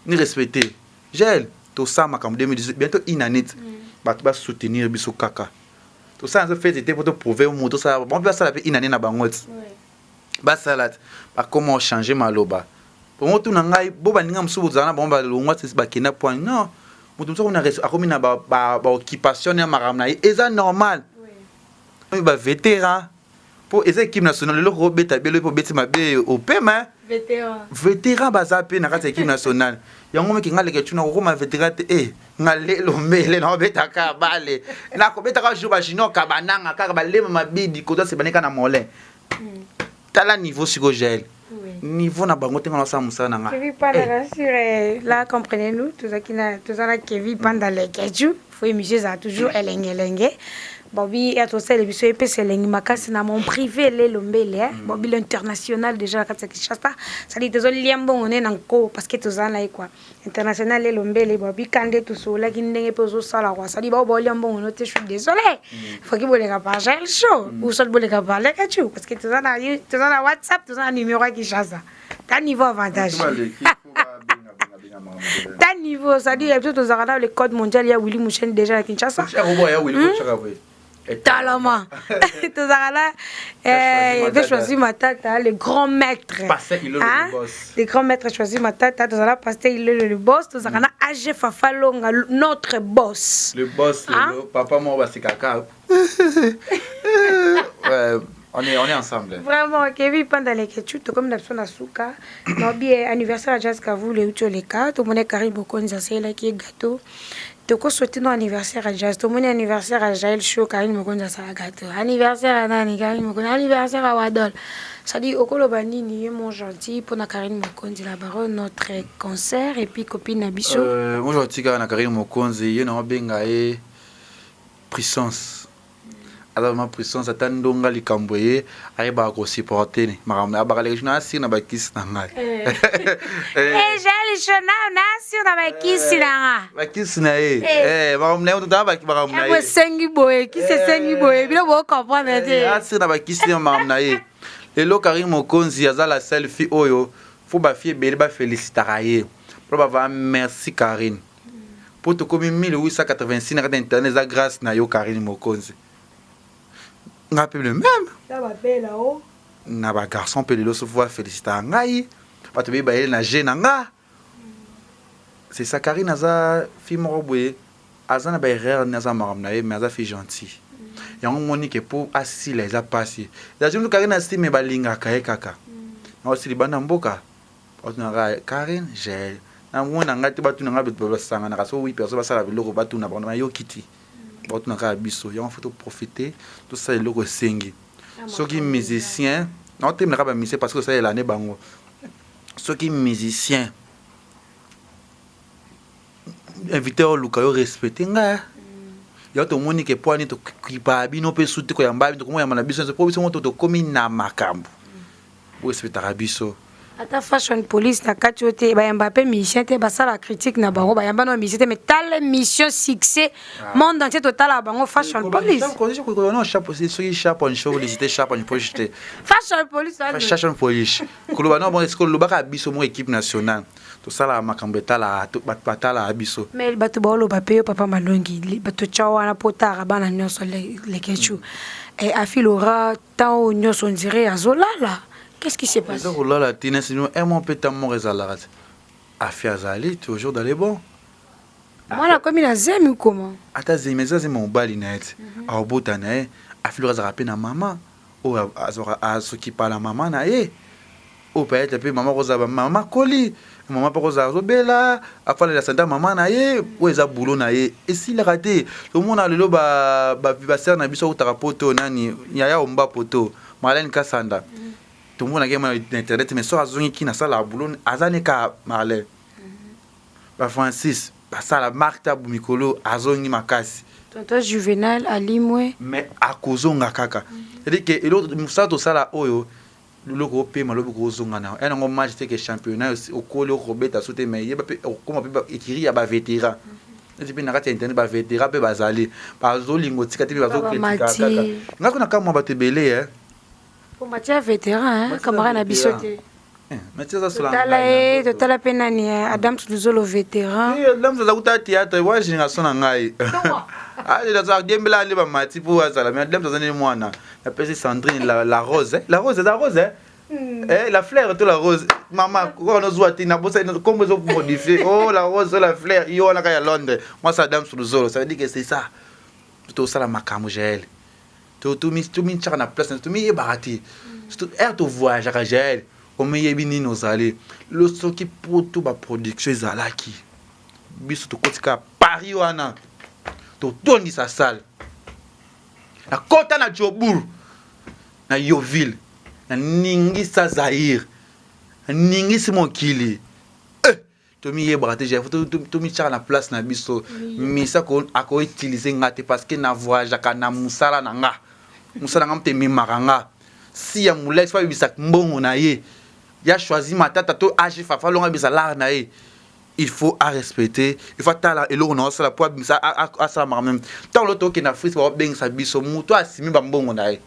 mi respecte Jael tosala makambo 2018 bientôt une année bato basoutenir biso kaka tosala nazo fete te po toprouve moto osala bango mpe basala mpe une année na bango ti basala ti bakoma ochange maloba bongo tuna ngai bo baninga mosusu bozala na bango balongwa ti bakenda poani non moto mosusu akomi na baoccupation ya makambo na ye eza normal oyo bavétéran po eza équipe nationale eloko obeta belo mpo obeti mabe opema vétéran baza mpe na kati ya équipe nationale yango meki nga leke tuna kokoma vétéran te e nga lelo mbele naobetaka bale nakobetaka jour bajunior kabananga kaka balema mabidi koza sebaneka na molin tala niveau sikoyo Jael niveau na bango te nga nasala mosala na nga. Kevin Panda rassure là comprenez-nous tozalaki na toza na Kevin Panda Leketchou faut émission ezala toujours elenge elenge Bobby ya tosala biso epesa elengi makasi na mon privé lelo mbele eh? Bobby l'international déjà na kati ya Kinshasa sali tozolia mbongo ne na nko parce que tozala na ye quoi international lelo mbele Bobby kande tosololaki ndenge mpe ozosala quoi sali bao baolia mbongo no te je suis désolé foki boleka par Jael Show ou soit boleka par Leketchou parce que toza na toza na WhatsApp toza na numéro ya Kinshasa ta niveau avantage ta niveau c'est-à-dire biso tozalaka na le code mondial ya Willy Mouchen déjà na Kinshasa talama tozalaka na ve choisi matata le grand maître hein? Le grand maître choisi matata tozala pasteur Ilolo le boss tozalaka na AG Fafa Longa notre boss le boss Hein? lelo papa moko basekaka ouais, on est ensemble. Vraiment, Kevin Panda Leketchou, tokomi na biso na suka naobi anniversaire ya Jazz Kavule euti oleka tomoni Karine Mokonzi asalelaki ye gâteau tokosouhaiter no anniversaire ya Jazz tomoni anniversaire ya Jael Show Karine Mokonzi asala gâteau anniversaire ya nani Karine Mokonzi anniversaire ya Wadol. C'est-à-dire, okoloba nini ye mon gentil pona Carine Mokonzi la baronne notre concert et puis copine na biso. Euh, mon gentil kaka na Carine Mokonzi ye na obenga ye puissance. Aza vraiment puissance ata ndonga likambo ye ayebaka ko supporter ne makambo na abaka leki na asir na bakisi na ngai. Eh, eh Jali na na asir na bakisi na nga. Bakisi na ye. Eh, makambo na ye tata makambo na ye. Esengi boye, kisi esengi boye, bino bo comprendre te. Asir na bakisi na makambo na ye. Lelo Carine Mokonzi aza la seule fille oyo faut ba fille ebele ba felicitaka ye. Po ba va merci Carine. Po tokomi 1886 na kati ya internet eza grâce na yo Carine Mokonzi. Nga pe le même. Na ba garçon pe lelo soki ba felicitaka ngai bato beye bayele na jeu na nga. C'est ça Carine aza fille moko boye aza na ba erreur ni aza makambo na ye mais aza fille gentille. Yango omoni ke po asila eza pasi. Eza toujours Carine asili mais balingaka ye kaka. Na osi libanda mboka batunaka Carine Jael. Na mona ngai te batuna ngai bato basanganaka so oui personne basala biloko batuna bango nayoki te. Batuna kaka biso. Yango faut to profiter tosala eloko esengi. Soki musicien na otemelaka ba musicien parce que osalela ne bango. Soki musicien invité oluka yo respecte nga ya tomoni ke poani tokipa bino mpe su te koyamba bino tokomoyamba na biso mpo biso moto tokomi na makambo borespectaka biso. Ata fashion police na kati oyo te bayamba mpe musicien te, basala critique na bango, bayamba na musicien te, mais tala mission succès monde entier totala bango fashion police. Soki chapeau police te, chapeau police te, fashion police, fashion police koloba no bon, kolobaka biso moko équipe nationale tosalaka makambo etalaka bato batalaka biso. Mais bato baoloba mpe yo papa Malongi, bato tya wana mpo otaka bana nyonso lekechu afilora temps oyo nyonso on dirait azolala. Qu'est-ce qui se passe? Eza kolala te na sino un mois mpe temps moko ezalaka te. Afi azali toujours dans les bons. Mwana akomi na zemi koma? Ata zemi eza zemi mobali na ye te, akobota na ye. Afilora azalaka mpe na mama oyo azwaka asokipa na mama na ye oyo peut-être mpe mama akozala mama akoli, mama mpe akozala azobela afalela sante ya mama na ye oyo eza boulot na ye esilaka te. Tomona lelo ba ba sœur na biso akutaka poto nani yaya omba poto Marlène Kasanda tomonaki ye na internet mais soki azongi kina asalaka boulot aza ne kaka Marlène. Ba Francis basala Marc Tabu mikolo azongi makasi. Tonton Juvenal alimwe. Mais akozonga kaka. C'est-à-dire que eloko mosala tosala oyo eloko opema lobi kozonga na ya nango match te ke championnat okoli okobeta so te, mais yeba mpe okoma mpe écurie ya ba vétéran neti mpe na kati ya internet ba vétéran mpe bazali bazolinga otika te mpe bazokritika kaka nga kuna kamwa bato ebele. Po Matia vétéran, camarade na biso te. Totala ye, totala mpe nani, Adams Luzolo vétéran. Adams aza kuta théâtre wa génération na ngai, agembela nde bamati mpo azala, mais Adams aza nde mwana. Napesi Sandrine la rose, la rose eza rose, eh, la fleur to la rose, mama kaka nozwa te nabosa kombo ezo modifie. Oh, la rose, la fleur yo wana kaka ya Londres, mwasi Adams Luzolo. Ça veut dire que c'est ça, tosala makambo Jael, tomitiaka na place, tomiyebaka te ere tovoyageaka. Jael, omiyebi nini ozali lo soki poto baproduction ezalaki biso tokoti kaka Paris wana totondisa salle. Nakota na Jobourg na Yoville, naningisa Zaire, naningisi mokili. Tomiyebaka te, faut tomitiaka na place na biso. Misa akoutilize nga te parce que na voyageaka na mosala na nga, mosala nga moto ememaka nga. Si ya molai so ayebisa mbongo na ye ya choisi matata to ag fafa longo ayebisa lare na ye, il faut arespecter, il faut atala eloko na osala po abimisa asala makambo. Ntango lo tokende Afrique, babengisa biso moto asimi bambongo na ye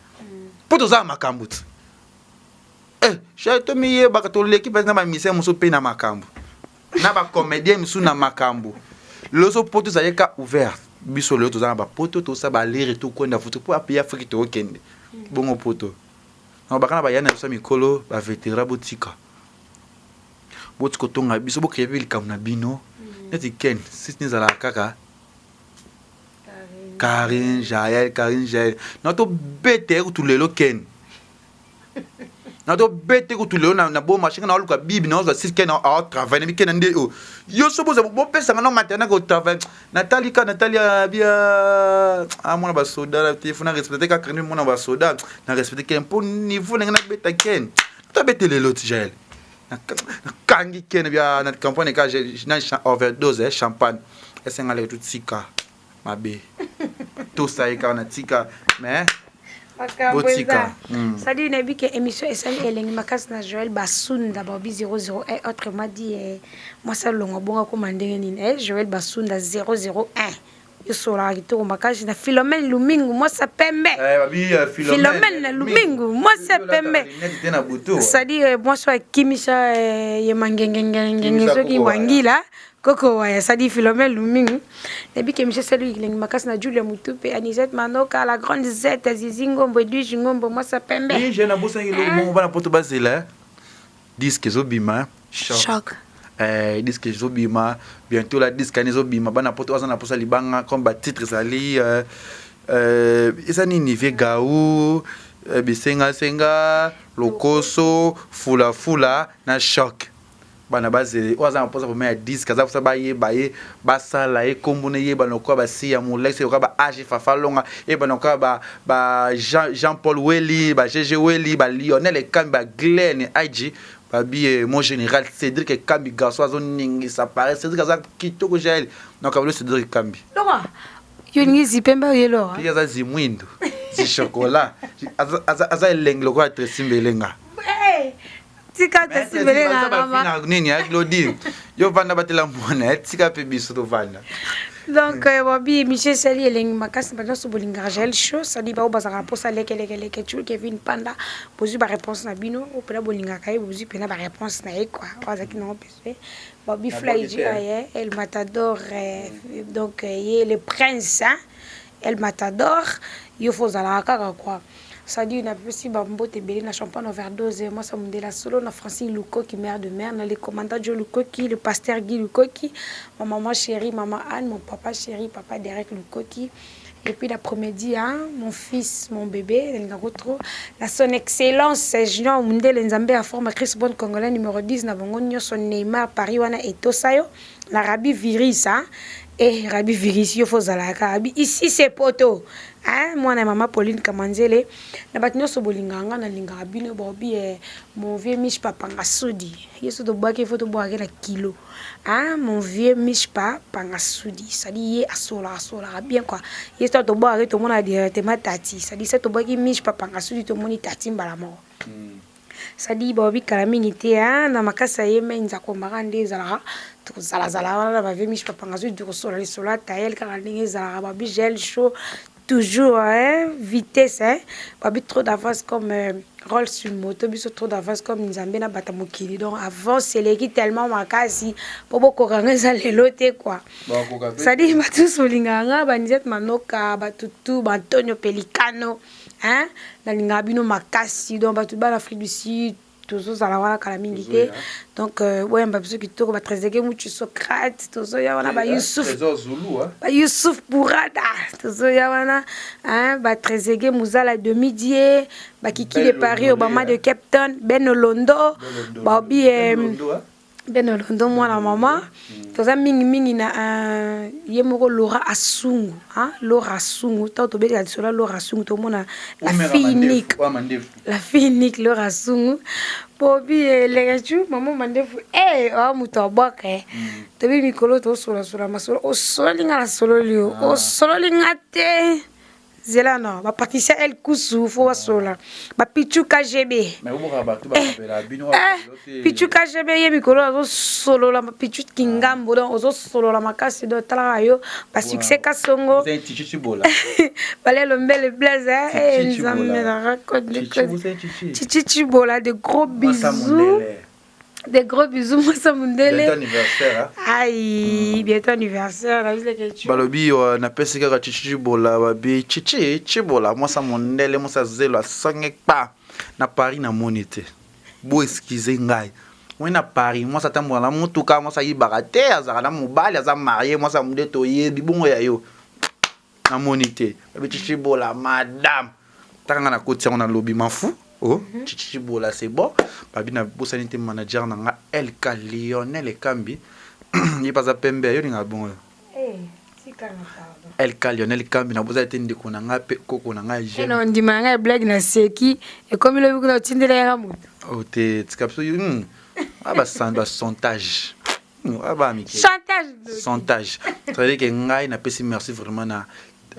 mpo tozala makambo ti tomiyebaka, toleki mpenza na bamisien mosusu mpe na makambo na bacomédien mosusu na makambo. Lelo so poto ezali ka ouvert, biso lelo toza na bapoto, tosala balire, tokwenda futu mpo apays Afrique tookende bongo poto. Na baka na baya na biso ya mikolo bavétéran, botika, botika kotonga biso, bocréer mpe likambo na bino neti ken sisi ezalaka kaka Karine Jael, Karine Jael na tobeta ye kutu lelo ken. Na to bete kutu lelo na bo marché na luka bibi na ozwa site ken a travailler na bikena nde o. Yo so boza bo pesa nga na maternelle ko travailler. Natali ka natali bia ah mwana ba soda na te funa respecter ka kreni mwana ba soda na respecter ken po niveau na nga na beta ken. To bete lelo ti Jael. Nakangi ken bia na comprendre ka na overdose champagne. Esenga le tout tika. Mabe tosa ye kaka na tika mais botika. Salut nayebi ke émission esali elengi makasi na Joël Basunda baobi 001 autrement dit eh, mwasi alongwa bongo akoma ndenge nini eh, Joël Basunda 001 yosolaka kitoko makasi na Philomène Lumingu mwasi ya pembe eh, babi, uh, Philomène Lumingu mwasi ya pembe c'est-à-dire mwasi oyo akimisa eh, ye mangengengenge soki wangila Koko waya sadi Philomène Lumingu nayebi ke monsieur Selu elengi makasi na Julia Mutupe Anisette Manoka la grande Zette Zizi Ngombo Edwige Ngombo mwasi ya pembe. Oui, je nabosani eloko moko bana poto bazela disque ezobima choc. Choc. Eh, disque ezobima bientôt la disque ani ezobima bana poto baza na posa libanga comme ba titre ezali euh, euh, eza nini vie gaou euh, bisenga senga lokoso fula fula na choc. Bana bazele oyo aza na mposa vraiment ya disque aza mposa bayeba ye basala ye kombo na eyebana lokola ba Siya Molex lokola ba AG Fafa Longa eyebana lokola ba ba Jean Jean Paul Weli ba GG Weli ba Lionel Ekambi ba Glenn IG babi eh, mon général Cédric Ekambi garçon azo ningisa pareil Cédric aza kitoko Jael donc abelo Cédric Ekambi. Laura yo olingi zipembe oye Laura? Ye aza zimwindu zi chocolat aza aza aza elengi lokola Tracy Mbelenga. Hey! Tika tasimbelengama nini ya Claudine yo vanda batela mwana ya tika mpe biso tovanda. Donc babi Michel sali elengi makasi bato nyonso bolingaka Jael Show sali bao bazalaka na mposa lekelekeleke tu Kevin Panda bozwi ba réponse na bino oyo mpena bolingaka ye bozwi mpena ba réponse na ye quoi oyo azalaki nango besoin babi Fly G El Matador donc ye le prince hein El Matador yo fo ozalaka kaka quoi. Salut na pesi ba mbote ebele na champagne overdose mwasi ya mundele ya solo na Francine Lukoki mère de mère na le commandant Joe Lukoki le pasteur Guy Lukoki ma maman cherie maman Anne mon papa chéri papa Derek Lukoki et puis na promedi hein mon fils mon bébé nalingako trop na son excellence Junior Mundele Nzambe ya forme Chris Bon Congolais numéro 10 na bango nyonso Neymar Paris wana etosa yo na Rabbi Virus hein eh Rabbi Virus yo fo ozalaka Rabbi ici c'est poto hein mwana ya mama Pauline Kamanzele na bato nyonso bolingaka nga nalingaka bino baobi eh, mon vieux Mich Papangasudi ye so tobwaki fo tobwakake na kilo hein mon vieux Mich Papangasudi c'est-à-dire ye asolaka asolaka bien quoi ye so tobwakake tomona directement tati c'est-à-dire so tobwaki Mich Papangasudi tomoni tati mbala moko mm. Sadi balobi kala mingi te hein na makasi ya ye mais nzakomba nde ezalaka tokozala zala wana na ba vieux Mich Papanga azui tokosola lisolo ya Tael kaka ndenge ezalaka babi gel chaud toujours hein vitesse hein babi trop d'avance comme euh, role sur moto biso trop d'avance comme Nzambe na bata mokili donc avance eleki tellement makasi po bokoka nga eza lelo te quoi sadi bato nyonso bolingaka nga ba Nizette Manoka batutu ba Antonio Pelicano Hein nalingaka bino makasi donc batu bana Afrique du Sud tozozala wana kala mingi te donc euh, boyamba biso kitoko ba Trezeguet Mutu Socrate tozoya wana ba Youssouf ba Youssouf Bourada tozoya wana hein ba Trezeguet Muzala demi die ba Kiki de Paris Obama de Cape Town Ben Olondo baobi euh, Ben Olondo mwana mama toza mingi mingi na uh, ye moko Laura Asungu hein? Laura Asungu ntango tobetaka lisolo ya Laura Asungu tomona la fille unique la fille unique Laura Asungu bobi elekecu mama mandefu eh oa moto abwaka eh. Mm. Tobi mikolo tosolasola masolo osololi nga nasololi yo ah. Osololi nga te Zela no ba Patricia El Kusu fo basola ba Pichu KGB eh, eh, Pichu KGB ye mikolo azosolola Pichu Kingambo donc ozosolola makasi donc talaka yo ba succès Kasongo balelo mbele Blaise eh, nzambe na raconte Chichi Chibola de gros bisous. Des gros bisous mwasa mundele. Bientôt anniversaire. Hein? Aïe, mm. bientôt anniversaire. Balobi euh, napesi kaka Chichi Chibola babi Chichi Chibola mwasa mundele mwasa zelo asange pa na Paris na moni te. Bo excuse ngai. Moi na Paris mwasa tambola na mutuka mwasa yibaka te azalaka na mobali aza marié mwasa mundele toyebi bongo ya yo. Namoni te. Babi Chichi Bola madame. Taka nga nakoti yango nalobi mafu. Oh, Chichi Chibola, c'est bon. Babi na bosani te manager na nga LK Lionel Ekambi. Ye paza pembe yo linga bon. Eh, tika na pardon. LK Lionel Kambi na bosani te ndeko na nga pe koko na nga jeune. Non, ndima nga blague na seki ekomi lobi kuna otindela yanga moto. Oh te tika biso Ah ba ba chantage. Ah ba mike. Chantage. Chantage. C'est-à-dire que ngai na pesi merci vraiment na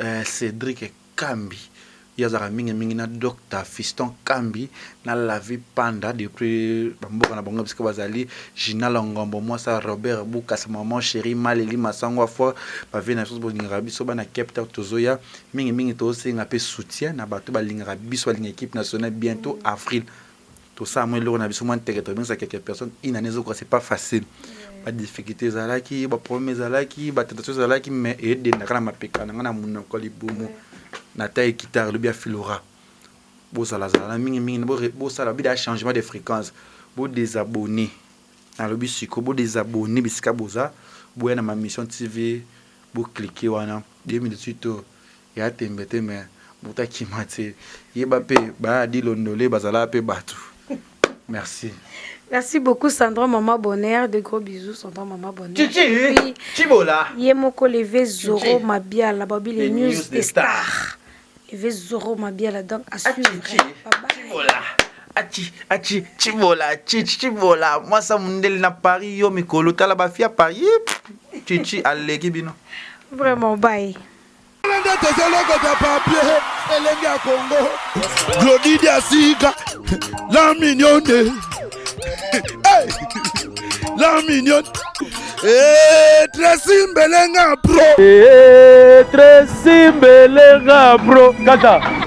euh, Cédric Kambi. Ye azalaka mingi mingi na Docteur Fiston Kambi na La Vie Panda depuis ba mboka na bango bisika bazali, Gina Longombo mwasi ya Robert Bukasa maman cherie Maleli Masango afua ba vieux na biso bolingaka biso bana Cape Town tozoya mingi mingi tozosenga pe soutien na bato balingaka biso balinga equipe nationale bientot avril tosala mwa eloko na biso mwa nteke tobengisa quelques personnes une année ezokoka c'est pas facile ba difficulté ezalaki ba problème ezalaki ba tentation ezalaki mais edendaka na mapeka na ngai na monoko libumu na taille guitare elobi ya filora bozalazala na mingi mingi bosala bida changement de fréquence bo désabonner nalobi siko bo désabonner bisika boza boya na ma mission tv bo cliquer wana 2018 oyo Ya tembe te mais moto akima te yeba pe ba dilondole bazalaka pe batu merci. Merci beaucoup Sandra maman bonheur de gros bisous Sandra maman bonheur. Chichi Chibola. Ye moko leve Zoro Mabiala babi les news des stars. Leve Zoro Mabiala donc à suivre. Chibola. Achi achi Chibola chichi Chibola mwasa mundele na Paris yo mikolo tala ba fia Paris chichi aleki bino. Vraiment bye. Nde tozolokota papier elenge ya Congo Glody Diasika la mignonne hey! la mignonne hey, Tracy Mbelenga pro hey, Tracy Mbelenga pro kaka.